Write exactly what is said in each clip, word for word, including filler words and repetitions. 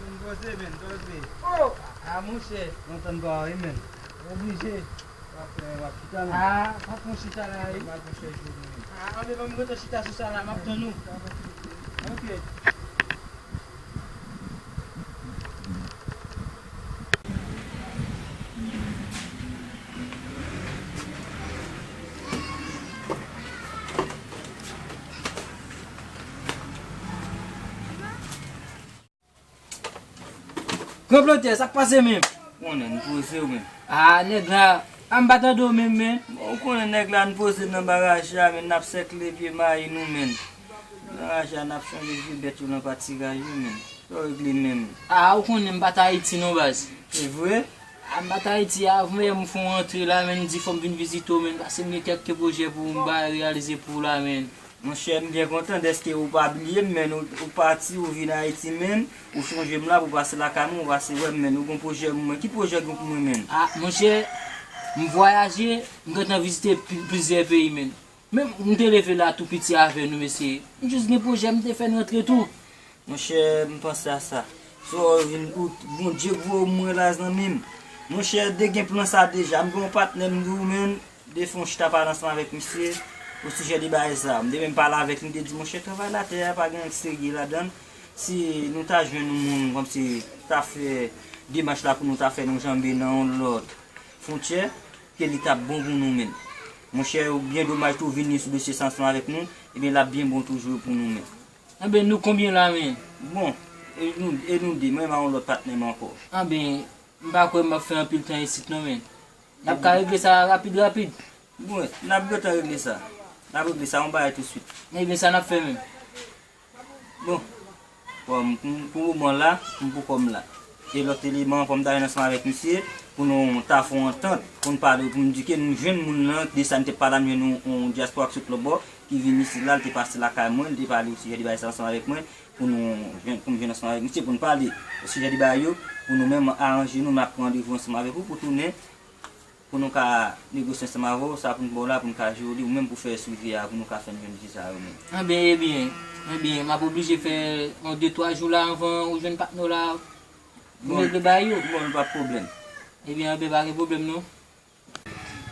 M poze, men, poze. Oh! Ah, monchè. Lontan n pa wè, men. Oblije. W ap, w ap chita, men. Ah, pa pran chita la, wi. M pa pran chita, men. Ah, anben, ban m rete chita sou sa la, m ap tann ou. Ok. Gran plantè, sa k pase menm? Konnen, n poze w menm. Ah, nèg la, a m pa tande w menm, men. Bon, ou konnen nèg la, n poze nan baraj la, men n ap sèkle vye mayi nou, men. Nan baraj la, n ap chanje vye bèt yo nan patiraj yo, men. Sa w regle menm? Ah, ou konnen m pa t Ayiti non, baz. Se vre? Ah, m pa t Ayiti, avan yè m fè yon rantre la, men, m di fò m vin vizite w, men, paske m gen kèk pwojè pou m bay reyalize pou w la, men. Monchè, m byen kontan dèske ou pa bliye m, men, ou, ou pati, ou vin Ayiti, men, ou chonje m la pou pase lakay mwen, ou pase wè m, men, ou gon pwojè pou mwen. Ki pwojè ou gen pou mwen, men? Ah, monchè, m vwayaje, m gentan vizite pli-, plizyè peyi, men. Menm m te leve la tou piti avè nou, mesye. M jis gen pwojè, m te fè n rantre tou. Monchè, m panse a sa. So, ou vin, ou, Bondye voye w mwen la, zanmi m. Monchè, de gen plan sa deja. M gen yon patnè m di w, men, de fè yon chita pale ansanm avèk misye osijè de bagay sa. M te menm pale avèk li, m te di, monchè, travay latè a pa gen anyen k serye ladan l. Si nou ta jwenn yon moun kòmsi ta fè demach la pou nou ta fè nou janbe nan yon lòt fwontyè, ke li t ap bon pou nou menm. Monchè, byen domaj tou vini sou dosye sa ansanm avèk nou, ebyen, l ap byen bon toujou pou nou menm. Anben, nou konbyen la, men? Bon, e nou, e nou de, mwen menm a yon lòt patnè m ankò. Anben, m pa kwè m ap fè anpil tan isit non, men. N ap ka regle sa rapid, rapid. Bon, n ap gentan regle sa. N ap regle sa, yon bagay tousuit. Ebyen, sa n ap fè menm? Bon, bon, pou, pou moman la, m pou kò m la. E lòt eleman, fò m ta jwenn ansanm avèk misye, pou nou ta fè yon antant, pou n pale, pou m di ke nou jwenn moun nan, de sa n te pale, m jwenn yon, yon dyaspora ki sot lòtbò, ki vin isit la, l te pase lakay mwen, l te pale osijè de bagay sa ansanm avèk mwen, pou nou jwenn, pou m jwenn ansanm avèk misye, pou n pale osijè de bagay yo, pou nou menm aranje nou, m ap pran randevou ansanm avèk ou, pou tounen pou nou ka negosye ansanm avè w, sa pou n ba w la, pou n ka jere w li, ou menm pou fè swivi a, pou nou ka fè n jwenn viza yo menm. Anben, ebyen, ebyen, m ap oblije fè yon de twa jou la anvan ou jwenn patnè w la, pou n regle bagay yo. Bon, pa pwoblèm. Ebyen, anben, pa gen pwoblèm non.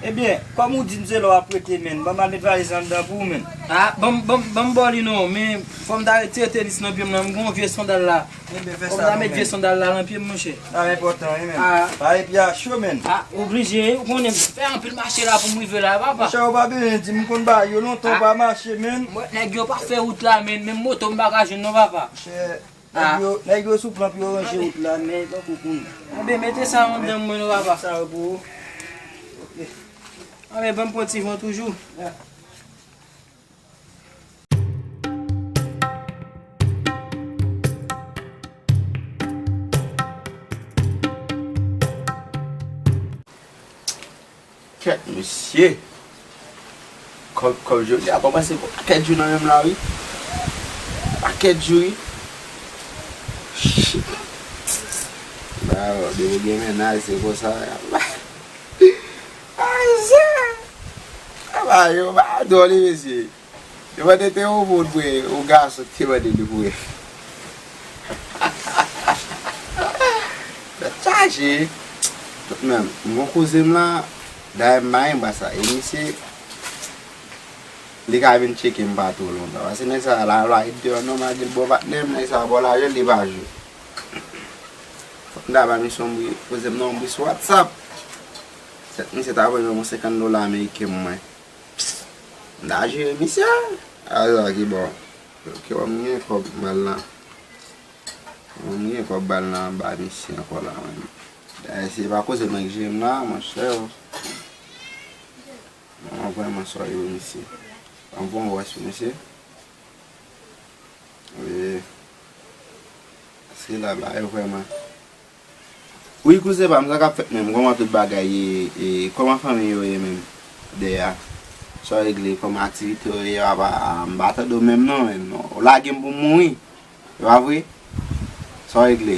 Ebyen, kòm ou di m se la w ap rete, menn, ban m al met valiz anndan pou ou, menn. Ah, ban m, ban m, ban m ba w li non, men fò m ta retire tenis nan pye m nan, m gen yon vye sandal la. Ebyen, fè sa non, menn. Fò m ta met vye sandal la nan pye m, monchè. Sa enpòtan, wi, menn. Ah. Pale pye a cho, menn. Ah, oblije, ou konnen m fè anpil mache la pou m rive la, papa. Monchè, ou pa bezwen di m, m konn bagay yo lontan, ou pa mache, menn. Mwen, nèg yo pa fè wout la, menn, menm moto m pa ka jwenn non, papa. Monchè, nèg yo, nèg yo sou plan pou yo ranje wout la, men tankou kounye a. Anben, mete sa anndan mwen non, papa. Sa yo pou ou. Ok. Anben, ban m pran ti van toujou. Kèt, mesye. Kòb, kòb jodi a kòmanse pou pakèt jou nan men m la, wi. Pakèt jou, wi. Shit. Ba, depi w gen mennaj, se konsa. Ay, sa. Aba, yo, ba, dòle, mesye. Yo mande te yon moun vre, yon gason ki te mande li vre. Tèt chaje. Tout menm, m gon kouzen m la, dayè m pa renmen sa. E misye, li ka vin tcheke m pa twò lontan. Paske nèg sa la, la, li deyò nòmal, li bon patnè m, nèg sa bon lajan, li pa jwe. Fòk m ta ba misye yon bri, poze m nan yon bri sou WhatsApp. Sèt misye ta voye m yon senkant dola ameriken mwen. M ta jere misye. Aza ki bon. Ki wè m gen kòb bal la. M gen kòb bal la anba misye ankò la menm. Dayè se pa koze mwen k jere m la, monchè. Mwen vrèman sòri pou misye. Ban m fè yon wòch pou misye. Wi. Paske la bagay yo vrèman. Wi, kouzen pa m, sa k ap fèt menm? Kòman tout bagay ye? E, kòman fanmi yo ye menm? Dèyè a. Sa w regle? Kòman aktivite yo ye? Apa, m pa tande w menm non, menm non. Ou lage m pou m mouri. E pa vre? Sa w regle?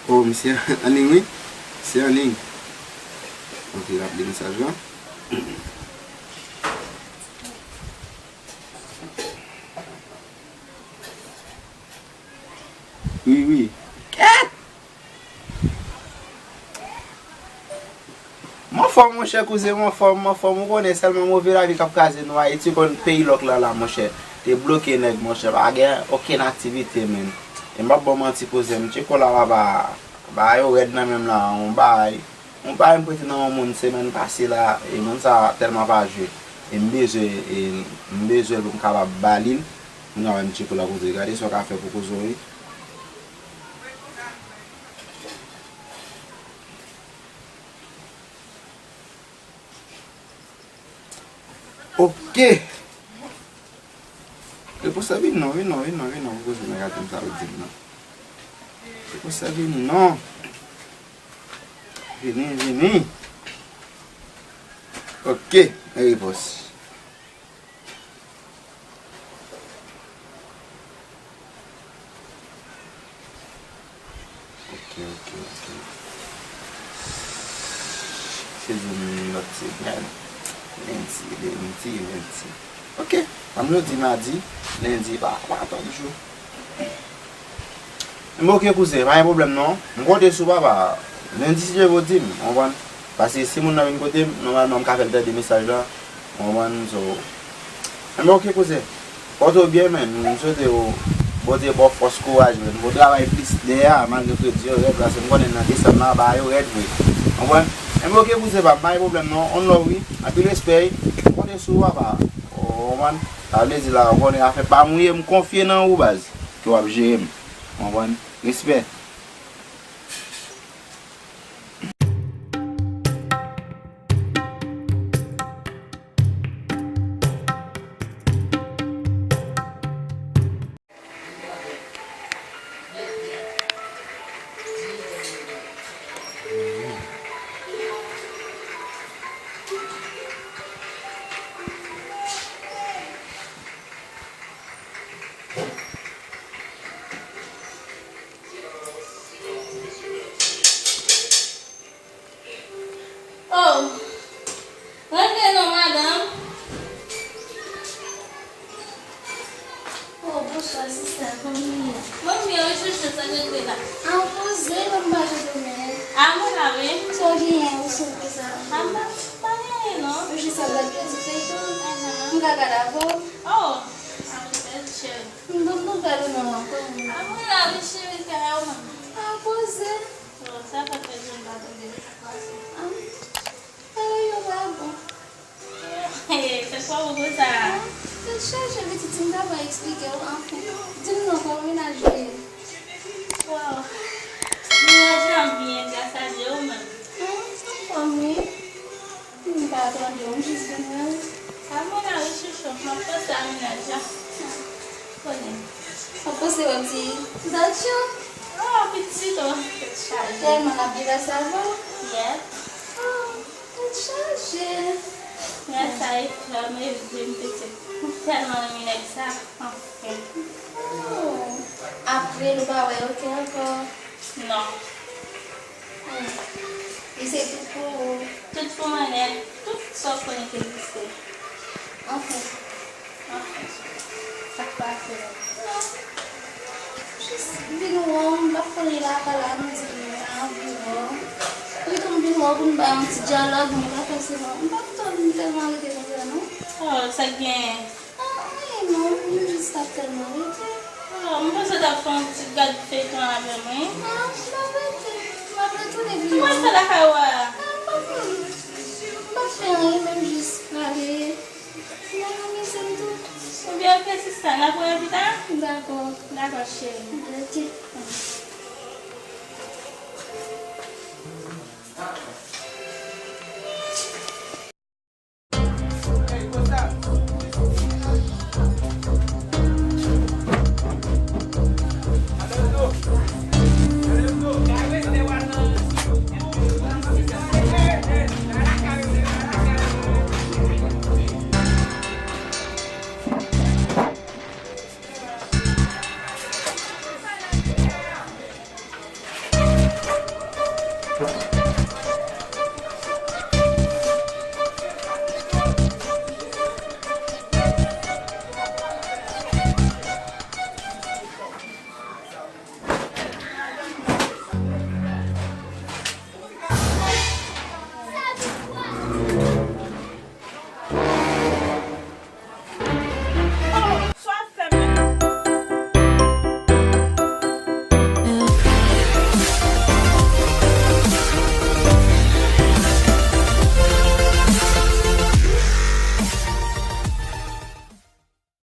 Oh, misye anliy wi. Misye anliy. Ok, l ap li mesaj la. Wi, wi. Kèt! M anfòm, monchè, kouzen, m anfòm, m anfòm. Ou konnen, sèlman move lavi k ap kraze nou. Ayiti konn peyi lòk la, la, monchè. Te bloke nèg, monchè. Pa gen okenn aktivite, menn. E m p ap ba w manti, kouzen. M tcheko la, papa. Bagay yo rèd nan men m la. Yon bagay. Yon bagay m prete nan yon moun semèn pase la. E moun sa tèlman pa jwe. E m bezwen, e m bezwen l pou m kapab ba li l. Kounye a, m tcheko la, kouzen. Gade sa w ka fè pou kouzen w, wi. Ok. Repons la vini non, vini non, vini non, vini non, pou koze nèg a di m sa l di m nan. Repons la vini non. Vini, vini. Ok, men repons. Ok, ok, ok. Se di m lòt semèn. Lendi, lendi, lendi. Ok. Ann nou di madi, lendi, pa, pa tann jou. Enben, ok, kouzen, pa gen pwoblèm non. M konte sou papa. Lendi, si Dye vle, di m, w konprann? Paske si moun nan vin kote m, nòmalman, m ka fè l tande mesaj la. W konprann? So, enben, ok, kouzen. Pòte w byen, menn. M swete w, Bondye ba w fòs, kouraj, menn. Bon travay plis dèyè a, malgre fredi yo rèd, paske m konnen nan desanm nan, bagay yo rèd vre. W konprann? Enben, ok, kouzen pa m, pa gen pwoblèm non. On love, wi. Anpil respè, wi. M konte sou ou, papa. W konprann? Sa vle di la, w konnen afè pa m ou ye, m konfye nan ou, baz. Ke w ap jere m. W konprann? Respè. Oh, rantre non, madanm. Oh, bonswa, sista, kòman w ye? Mwen byen, wi, chouchou, sa k rete la? Ah, poze, m pa tande w menm. Ah, mwen la, wi. Sa w genyen, ou sou konsa? Ah, m pa, pa gen anyen, non. Ou jis ap gad yon ti feyton? Ahan. M ka gad avè w? Oh, ah, petèt, cheri. M ban m nouvèl ou non, kòman? Ah, mwen la, wi, cheri, kay ou menm? Ah, poze. Oh, sa fè trè jou m pa tande w, sa k pase? Ah, bagay yo pa bon. Hey, se kwa ou konsa? Ah, tèt chaje, pitit, si m ta pral eksplike w, anfen. Di m non, kòman mennaj ou ye? Wow. Mennaj la byen, gras a Dye, ou menm? Ah, anfòm, wi. M pa tande w, m jis vin wè w. Sa mwen la, wi, chouchou. M ap panse a mennaj la. Ah. Konnen. W ap panse wè ti, ti Zadyo? Oh, pitit, oh, tèt chaje. Tèlman l ap devase avè w. Yep. Oh, tèt chaje. Gras a Efrèm, Evrim, pitit. M tèlman renmen nèg sa. Anfen. Oh. Apre l, ou pa wè yo ke ankò? Non. Hmm. Li se tout pou ou. Tout pou mwen nèt. Tout sa w konnen ki egziste. Anfen. Anfen. Sa k pase menm? Non. Jis vin wè w, m pa konn li lakay la, nou di m pa anvi wè w. Pliton m vin wè w pou n bay yon ti dyalòg, nou ka fè se bon. M pa kontan m tèlman rete konsa, non. Oh, sa k genyen? Ah, anyen non, m jis t ap tèlman rete. Ah, m panse w t ap fè yon ti gad feyton avè m, wi. Ah, m ap rete, m ap retounen pi. Ou pral fè lakay ou a? Ah, m p ap, m p ap fè anyen, menm jis prale. Nan mize m tou. Ebyen, ok, sista, n ap wè pita. Dakò. Dakò, cheri. Ok.